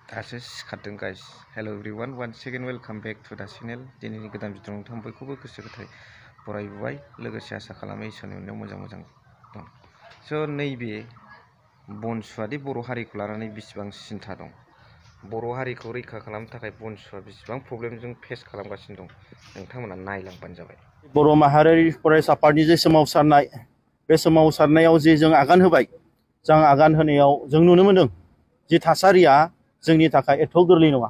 दासो सिखारदों guys. Hello' everyone, once second welcome back to the channel. दिनैनि गोदान भिडिअ नोंथां बयखौबो गोसो गोथारै बरायबोबाय, लोगोसे आसा खालामो इसोरनि अननायाव मोजां दं। स' नैबे बनसुआदि बर' हारिखौ लानानै बेसेबां सिन्था दं, बर' हारिखौ रैखा खालामनो थाखाय बनसुआ बेसेबां प्रब्लेमजों फेस खालामगासिनो दं, नोंथांमोना नायलांबानो जाबाय। बर' माहारियारि फरायसा आफादनि जे सोमावसारनाय, बे सोमावसारनायाव जे जों आगान होबाय, जों आगान होनायाव जों नुनो मोनदों जे थासारिया जोंनि थाखाय एथ' गोरलै नङा।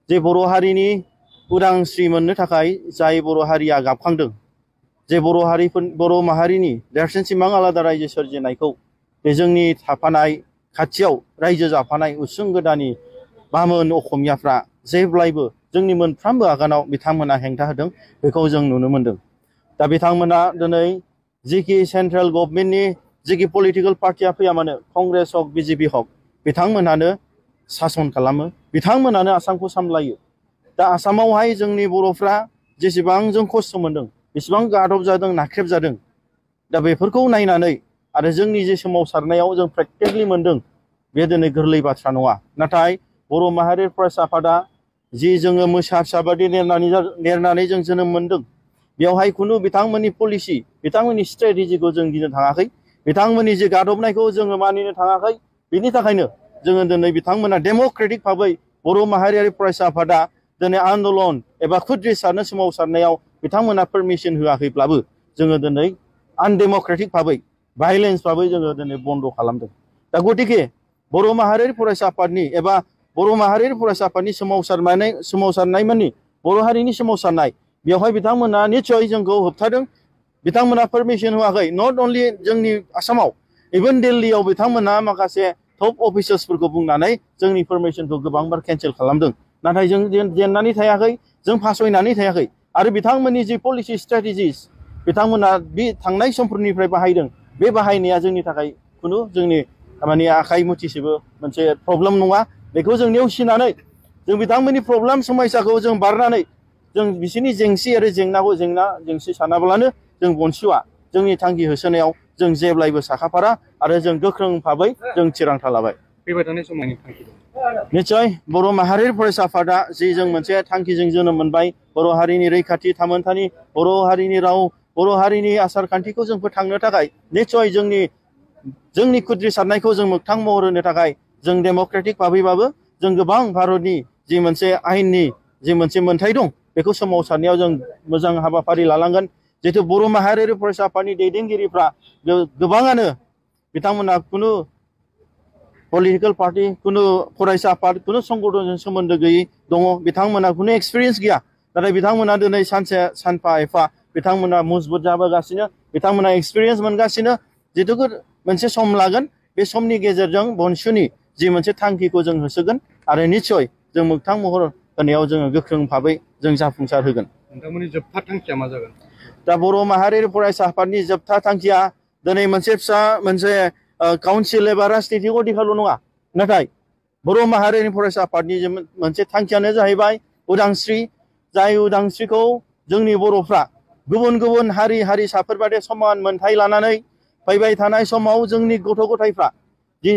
जे बर' हारिनि उदांस्रि मोननो थाखाय जाय बर' हारिया गाबखांदों, जे बर' माहारिनि देरसिन सिमां आलादा रायजो सोरजिनायखौ बे जोंनि थाफानाय खाथियाव रायजो जाफानाय उसुं गोदानि बामोन असमियाफ्रा जेब्लायबो जोंनि मोनफ्रोमबो आगानाव बिथांमोना हेंथा होदों, बेखौ जों नुनो मोनदों। दा बिथांमोना दिनै जिखि सेन्ट्रेल गभर्नमेन्टनि जिखि पलिटिकेल पार्टिया फैया मानो, कंग्रेस हक बिजेपि हक, बिथांमोनानो सासन खालामो, बिथांमोनानो आसामखौ सामलायो। दा आसामावहाय जोंनि बर'फ्रा जेसेबां जों खस्थ' मोनदों, बेसेबां गादब जादों, नाख्रेब जादों, दा बेफोरखौ नायनानै आरो जोंनि जे सोमावसारनायाव जों प्रेक्टिकेलि मोनदों, बे दिनै गोरलै बाथ्रा नङा। नाथाय बर' माहारि फरायसा आफादा जि जोङो मोसा फिसाबादि नेरनानै जों जोनोम मोनदों, बेवहाय खुनु बिथांमोननि पलिसि, बिथांमोननि स्ट्रेटेजिखौ जों गिनो थाङाखै, बिथांमोननि जे गादबनायखौ जोङो मानिनो थाङाखै। बिनि थाखायनो जोङो दिनै बिथांमोना डेम'क्रेटिक भाबै बर' माहारियारि फरायसा आफादा दिनै आन्दलन एबा खुद्रि सारनो सोमावसारनायाव बिथांमोना पारमिसन होआखैब्लाबो जोङो दिनै आनडेम'क्रेटिक भाबै, भायलेन्स भाबै जोङो दिनै बन्द खालामदों। दा गतिके बर' माहारियारि फरायसा आफादनि एबा बर' माहारियारि फरायसा आफादनि सोमावसारनाय मानि बर' हारिनि सोमावसारनाय, बेवहाय बिथांमोना निस्सय जोंखौ होबथादों, बिथांमोना पारमिसन होआखै। नट अनलि जोंनि आसामाव, इभेन दिल्लीयाव बिथांमोना माखासे टप अफिसार्सफोरखौ बुंनानै जोंनि पारमिसनखौ गोबांबार केन्सेल खालामदों। नाथाय जों जेननानै थायाखै, जों फासयनानै थायाखै। आरो बिथांमोननि जि पलिसि स्ट्रेटेजिस बिथांमोना बे थांनाय समफोरनिफ्राय बाहायदों, बे बाहायनाया जोंनि थाखाय खुनु जोंनि माने आखाइ मुथिसेबो मोनसे प्रब्लेम नङा। बेखौ जों नेवसिनानै जों बिथांमोननि प्रब्लेम समस्याखौ जों बारनानै जों बिसोरनि जेंसि आरो जेंनाखौ जेंसि सानाब्लानो जों बनसुआ जोंनि थांखि होसोनायाव जों जेब्लायबो साखाफारा आरो जों गोख्रों भाबै जों थिरांथा लाबाय। फैबाय थानाय समाव थांखि दं। निस्सय बर' माहारियारि फरायसा आफादा जि जों मोनसे थांखिजों जोनोम मोनबाय, बर' हारिनि रैखाथि थामोनथानि, बर' हारिनि राव, बर' हारिनि आसार खान्थिखौ जों फोथांनो थाखाय निस्सय जोंनि खुद्रि सारनायखौ जों मोगथां महर होनो थाखाय जों डेम'क्रेटिक भाबैबाबो जों गोबां भारतनि जि मोनसे आयेननि जि मोनसे मोन्थाय दं, बेखौ सोमावसारनायाव जों मोजां हाबाफारि लालांगोन। जिहेतु बर' माहारियारि फरायसा आफादनि दैदेनगिरिफ्रा गोबाङानो बिथांमोना खुनु पलिटिकेल पार्टि, खुनु फरायसा आफाद, खुनु संगठनजों सोमोन्दो गैयै दङ। बिथांमोना खुनु एक्सपिरियेन्स गैया, नाथाय बिथांमोना दिनै सानफा एफा बिथांमोना मजबुत जाबोगासिनो, बिथांमोना एक्सपिरियेन्स मोनगासिनो। जिहेतु मोनसे सम लागोन, बे समनि गेजेरजों बनसुनि जि मोनसे थांखिखौ जों होसोगोन आरो निस्सय जों मोगथां महर होनायाव जोङो गोख्रों भाबै जों जाफुंसार होगोन। नोंथांमोननि जोबथा थांखिया मा जागोन? दा बर' माहारियारि फरायसा आफादनि जोबथा थांखिया दिनै मोनसे फिसा मोनसे काउन्सिल एबा राजनितिक अधिकारल' नङा, नाथाय बर' माहारियारि फरायसा आफादनि मोनसे थांखियानो जाहैबाय उदांस्रि। जाय उदांस्रिखौ जोंनि बर'फ्रा गुबुन गुबुन हारि हारिसाफोर बादि समान मोनथाय लानानै फैबाय थानाय समाव जोंनि गथ' गथायफ्रा जि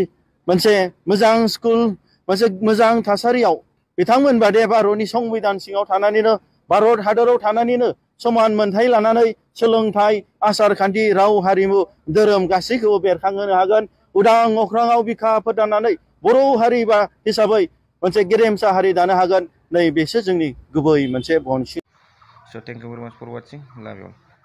मोनसे मोजां स्कुल, मोनसे मोजां थासारियाव बिथांमोन बादि भारतनि संबिधान सिङाव थानानैनो, भारत हादराव थानानैनो समान मोनथाय लानानै सोलोंथाइ, आसार खान्थि, राव, हारिमु, धोरोम गासैखौबो बेरखांहोनो हागोन। उदां अख्राङाव बिखा फोरदाननानै बर' हारि हिसाबै मोनसे गेरेमसा हारि दानो हागोन। नै बेसो जोंनि गुबै मोनसे बनसि। So thank you very much for watching. Love you all.